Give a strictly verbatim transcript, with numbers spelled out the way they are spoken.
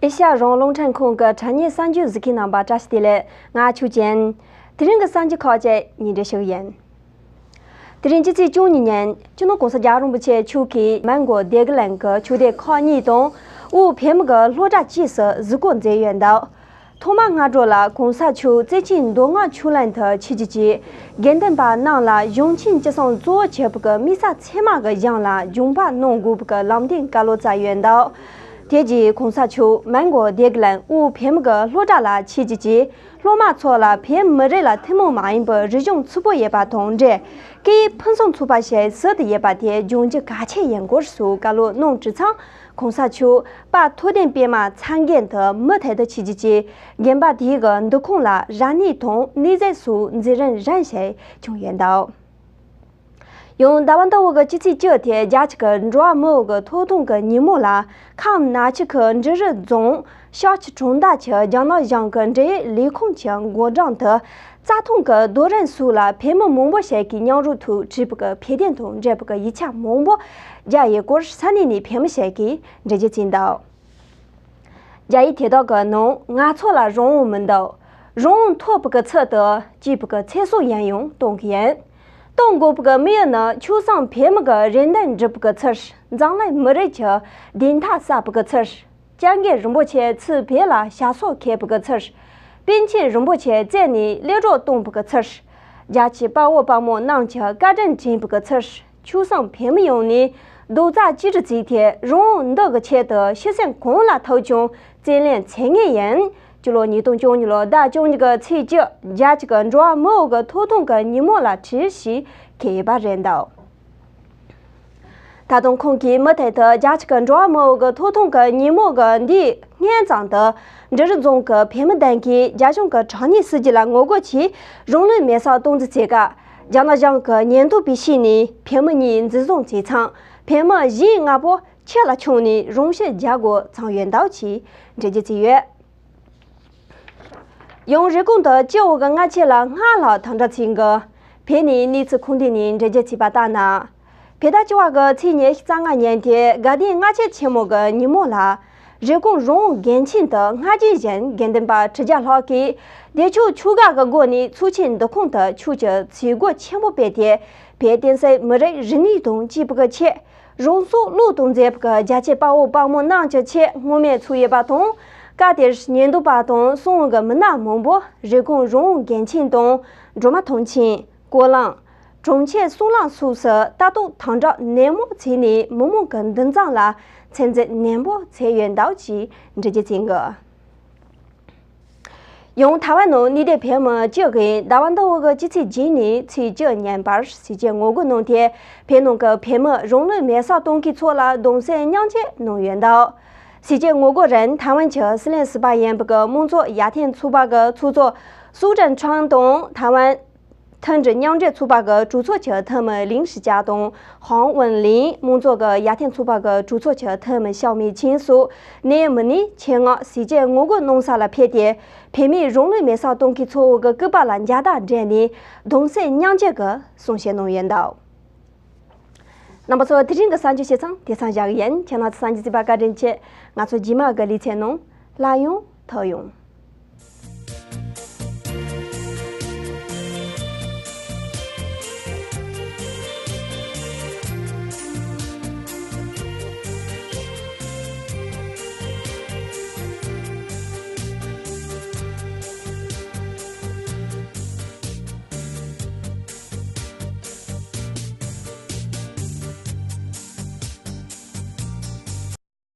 ཨེ་ཤ་ཡ་རང་དབང་རླུང་འཕྲིན་ཁང་གི་དྲ་བརྙན་གསར་འགྱུར་གཟིགས་མཁན་རྣམ་པ་བཀྲ་ཤིས་བདེ་ལེགས། ང་ཆོས་ཅན། དེ་རིང་གི་གསར་འགྱུར་ཁག་ཅིག་སྙན་སྒྲོན་ཞུ་གི་ཡིན། དེ་རིང་སྤྱི་ཚེས་བཅུ་གཉིས་ཉིན་སྤྱི་ནོར་གོང་ས་རྒྱལ་བ་རིན་པོ་ཆེ་མཆོག་གིས་མོན་གྷོ་སྡེ་དགེ་གླིང་གི་ཆོས་སྡེ་ཁག་གཉིས་དང་དབུས་བོད་མི་གི་སློབ་གྲྭ་བཅས་སུ་གཟིགས་སྐོར་མཛད་ཡོད་འདུག་ཐོག་མར་སྔ་དྲོ་ལ་གོང་ས་མཆོག་བརྩེ་ཆེན་མདོ་སྔགས་ཆོས་གླིང་དུ་ཆིབས་བསྒྱུར་གྱིས་དགེ་འདུན་པ་རྣམས་ལ་གཞུང་ཆེན་བཅུ་གསུམ་གཙོ་བོ་བྱས་པའི་དམིགས་བསལ་ཚད་མ་གི་གཞུང་ལ་སྦྱོང་བརྡར་གནང་དགོས་པའི་ལམ་སྟོན་བཀའ་སློབ་སྩལ་ཡོད་འདུག་དེ་རྗེས་གོང་ས་མཆོག་མོན་གྷོ་སྡེ་དགེ་གླིང་དབུས་བོད་མི་གི་སློབ་གྲྭ་ལ་ཆིབས་བསྒྱུར་གྱིས་སློབ་མ་ཚོ་ལ་བོད་མི་རིགས་ལ་ཐུན་མོང་མ་ཡིན་པའི་རིག་གཞུང་ཚུལ་པོ་ཡོད་པ་དང་འབྲེལ་སྐད་ཡིག་ཕུན་སུམ་ཚོགས་པ་ཞིག་ཟུར་དུ་ཡོད་པ་དེ་སྦྱོང་རྒྱུ་གལ་ཆེ་ཡིན་སྐོར་སོགས་བཀའ་སློབ་གནང་དུས་ཙང་། གོང་ས་མཆོག་པ་ཐུབ་བསྟན་པད་མ་མཚན་བརྒྱད་དུ་མུ་མཐུད་དུ་ཆིབས་བསྒྱུར་གྱིས་དགོན་པ་དེའི་གི་འདུ་ཁང་ལ་ར་གནས་དང་གནས་ཟས་སོགས་མཛད་རིམ་རིམ་བཞིན་བྱུང་ཡོད་འདུག་ཡང་ཟླ་བ་འདི་བོད་ཀྱི་སྤྱི་ཚེས་བཅུ་དེ་རྒྱ་ཆེ་གི་འགྲོ་བ་མི་ཡོངས་ཀྱི་ཐོབ་ཐང་གི་ཉིན་མོ་ལ་ཁམས་སྣ་ཆེ་གི་འབྲི་རུ་རྫོང་ཤག་ཆུ་གྲོང་རྡལ་གྱི་རྒྱ་ནག་གཞུང་གི་འབྲེལ་ཡོད་ལས་ཁུངས་ཀྱི་འགོ་འདྲེན་དུ། རྩྭ་ཐང་གི་རྡོ་རིང་སོགས་ལ་བོད་མི་མང་པོ་ཞིག་གིས་མཉམ་རུབ་ཐོག་བྲིས་པའི་གི་འཕྲོད་བསྟེན་དང་འབྲེལ་བའི་གི་ཡིག་ཆ་མང་པོ་བརྒྱབ་ཡོད་སྐོར་ས་གནས་ནས་བོད་མི་ཞིག་གིས་འགྲེལ་བརྗོད་བྱས་འདུག་རྒྱ་ཡིག་དེ་དག་གི་ནང་ང་ཚོ་ལ་རང་དབང་མི་འདུག་རང་དབང་ཐོབ་པའི་གི་ཚུལ་དུ་སྐྱེས་པའི་གི་ཚེ་སྲོག་ཡིན་ཡང་གཏོང་གི་ཡིན། གཏོང་དགོས་པའི་གི་དམིགས་ཡུལ་ནི་ཆོལ་གསུམ་བོད་མི་གི་རེ་འདུན་འགྲུབ་པའི་གི་ཚུལ། འཛམ་གླིང་མི་རིགས་ཀྱི་བདེན་མཐའ་གསལ་བའི་གི་ཚུལ། སྐྱབས་མགོན་རིན་པོ་ཆེ་ཚུར་བོད་ལ་ཞབས་སོར་འཁོད་པའི་གི་ཚུལ། པཎ་ཆེན་རིན་པོ་ཆེ་བཙལ་ནས་སླེབས་རོགས་གཏོང་བའི་གི་ཚུལ། རྒྱ་ཆེ་དཔའ་བོ་དཔའ་མོ་རྣམས་ཀྱི་བཀའ་དྲིན་དྲན་པའི་གི་ཚུལ། ཆོལ་གསུམ་བོད་མི་ཡོངས་ནས་རྡོག་རྩ་གཅིག་སྒྲིལ་བྱས་ཏེ་རང་དབང་འདི་གི་ཆེད་དུ་ཤི་གསོན་གང་ལ་ཐུག་ཀྱང་རྩོད་ལེན་བྱེད་ངེས་ཡིན། སྤྱི་ལོ་ཉིས་སྟོང་བཅུ་གཉིས་ལོ་ཟླ་བཅུ་གཉིས་གི་ཚེས་བཅུ་རྒྱ་ཆེ་གི་འགྲོ་བ་མི་ཡོངས་ཀྱི་ཐོབ་ཐང་གི་ཉིན་མོ་ལ་བྲིས་ཞེས་འཁོད་ཡོད་པ་རེད་འདུག་ད་དུང་ཁོང་གིས་མུ་མཐུད་དུ་རྒྱ་ཆེ་གི་འགྲོ་བ་མི་ཡོངས་ཀྱི་ཐོབ་ཐང་གི་ཉིན་མོ་གི་འདིའི་སྔོན་ཙམ་དུ། འབྲི་རུ་རྫོང་གི་བོད་མི་དག་གིས་རྒྱ་གཞུང་གི་དྲག་གནོན་སྲིད་བྱུས་ལ་ངོ་རྒོལ་གྱིས་རང་ལུས་མེར་སྲེག་གཏོང་རྩིས་བྱེད་སྐབས། རྒྱ་ནག་གཞུང་གི་ཉེན་རྟོག་པས་ཤེས་ནས་བོད་མི་གཉིས་འཛིན་བཟུང་བྱས་ཙང་། བོད་མི་བཞི་ལྔ་པོ་ཁྲིམས་ལ་མཚོན་ནས་རང་ཤི་རྒྱག་དགོས་ཚང་ཡོད་འདུག་ཅེས་འགྲེལ་བརྗོད་བྱས་ཡོད། ཡང་རེབ་གོང་དུ་སྤྱི་འོག་གི་སྔ་ཕྱི་ལ་སྔར་ལྷག་དམ་དྲག་ཆེན་གྱི་བོད་ནས་གནས་ཚུལ་ཁུངས་ལྡན་ནས་འགྲེལ་བརྗོད་བྱས་པ་ལྟར་ན། བོད་ཟླ་བཅུ་བ་གི་ཚེས་ཉི་ཤུ་རྩ་ལྔ་ཉིན་དེ་དགའ་ལྡན་སྔ་ཕྱི་ཆེན་མོ་གི་ཉིན་མོ་ལ། རེབ་གོང་རང་དབང་དགོན་ཆེན་དུ་སྔ་རྗེས་བཞིན་དགེ་འདུན་པ་ཁྲི་བརྒྱ་ལྷག་གིས་བདེ་མཆོག་ཆོས་སྒར་གྱི་སྒོ་ནས་ཚོགས་ཆེན་འདུ་ཁང་དུ་ཆོས་ཀྱི་ཚིག་གོ་ཆེན་པོ་སྤེལ་ཏེ། བོད་བསྟན་སྲིད་མི་རིགས་རིག་གནས་དང་བཅས་པའི་ཆེད། རང་སྲོག་བློས་གཏོང་མཛད་པའི་རྒྱ་ཆེ་དཔའ་བོ་དཔའ་མོ་རྣམས་ཀྱི་ཆེད་བསྔོ་སྨོན་ཚོགས་ཡོད་པ་དང་། སྐབས་དེར་ཉེན་རྟོག་པ་དང་གསང་བའི་མི་སྣ་མང་པོ་རེབ་གོང་རང་དབང་དགོན་ཆེན་དང་སྒྲོལ་མ་ཐང་ཆེན། སྐོར་ལམ། གྲོང་ཁྱེར་གསུམ་ལམ་སོགས་སུ་ལྟ་རྟོག་དམ་དྲག་ནན་མོ་བྱས་ནས་མི་མང་གི་འདུ་འཛོམས་ལ་ཚོད་འཛིན་ནན་པོ་བྱས་ཡོད་འདུག་ཅེས་འགྲེལ་བརྗོད་བྱས་འདུག་ཡང་ཐའེ་ཝན་ནང་གནས་སྡོད་བོད་མི་བཅུ་གིས་ཟླ་བ་འདི་བོད་ཀྱི་སྤྱི་ཚེས་བརྒྱད་ནས་ཚེས་བཅུ་ཉིན་བར་ཟས་བཅད་ངོ་རྒོལ་གནང་སྟེ། བོད་ནང་གི་བོད་མི་རང་ལུས་མེར་སྲེག་གཏོང་མཁན་ཚོ་ལ་གདུང་སེམས་མཉམ་སྐྱེད་གནང་ཡོད་འདུག་ཟས་བཅད་ངོ་རྒོལ་རིང་ཐའེ་ཝན་གྱི་སྲིད་བློན་ཟུར་པ་ཡིན་པའི་གི་དམངས་གཙོ་ཡར་ཐོན་ཚོགས་པ་གི་ཚོགས་གཙོ་སུའུ་ཀྲེན་ཁྲང་དང་ཐའེ་ཝན་མཐུན་སྒྲིལ་མཉམ་འབྲེལ་ཚོགས་པ་གི་གྲོས་ཚོགས་ཀྱི་འཐུས་མི་ལིང་ཧྲི་ཅཱ་དང་ཧང་ཝུན་ལིན། དམངས་གཙོ་གི་ཡར་ཐོན་ཚོགས་པ་གི་གྲོས་ཚོགས་ཀྱི་འཐུས་མི་ཞའོ་མེ་ཆིན་སོགས་གནད་ཡོད་མི་སྣའི་ཆེད་མངགས་ཟས་བཅད་ངོ་རྒོལ་གནང་ས་ལ་ཕེབས་ཏེ། བོད་མིའི་རང་ལུས་མེར་སྲེག་གཏོང་མཁན་ཚོ་གི་སྐུ་པར་ལ་མཇལ་དར་སྒྲེང་ནས་གདུང་སེམས་མཉམ་སྐྱེད་ཀྱི་གསུང་བཤད་གནང་ཡོད་འདུག་རྣམ་པ་ཚོ། དེ་རིང་གི་གསར་འགྱུར་བྱས་ཙང་དེ་ཙམ་བཞག་གི་ཡིན། ཁྱེད་རྣམ་ཚོ་གསར་འགྱུར་གཟིགས་པར་བཀའ་དྲིན་ཆེ། ང་ཚོ་རྗེས་མ་གི་ལེ་ཚན་ནང་སླར་ཡང་ཐུག་ཡོང་།